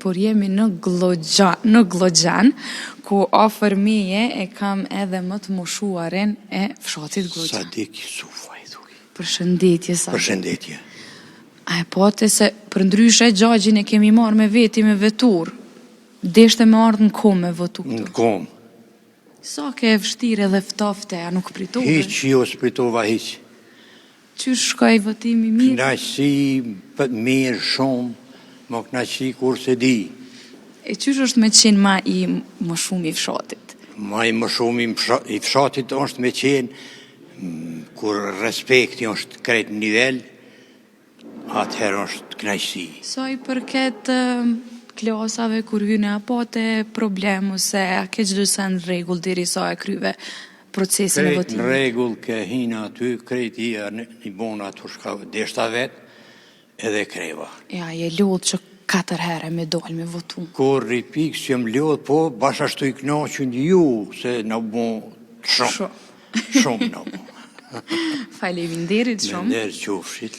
por jemi në Gllogjan, në Gllogjan, ku afër meje e kam edhe më të moshuarin e fshatit Gllogjan. Sadik Sufaj, thuj. Përshëndetje, Sadik. Përshëndetje. A e pate se përndryshe gjagjin e kemi marrë me veti me vetur. Deshte me ardhë në kom me votu këtu. Në kom. Sa ke e vështirë edhe ftofte, a nuk pritove? Hiq, jo, s'pritova hiq. Qysh shkoi votimi mirë? Knaqësi, mirë shumë, mo knaqësi kur se di. E qysh është me qenë ma i moshumi i fshatit? Ma i moshumi i fshatit është me qenë kur respekti është krejt në nivel, atëherë është knaqësi. Sa i përket klasave kur hyne, a pate problem ose a ke çdo sen në rregull derisa e kryve procesin e Krejt në votimit? rregull ke hina aty, krejt i, i bona ato shka deshta vet, edhe kreva. Ja, je lodhë që katër herë me dal me votu. Kur i pikë s'jam lodh, po bash ashtu i knaqun ju, se na bo shumë. Shumë. Shumë na bo. Faleminderit shumë. Me nder qofshit.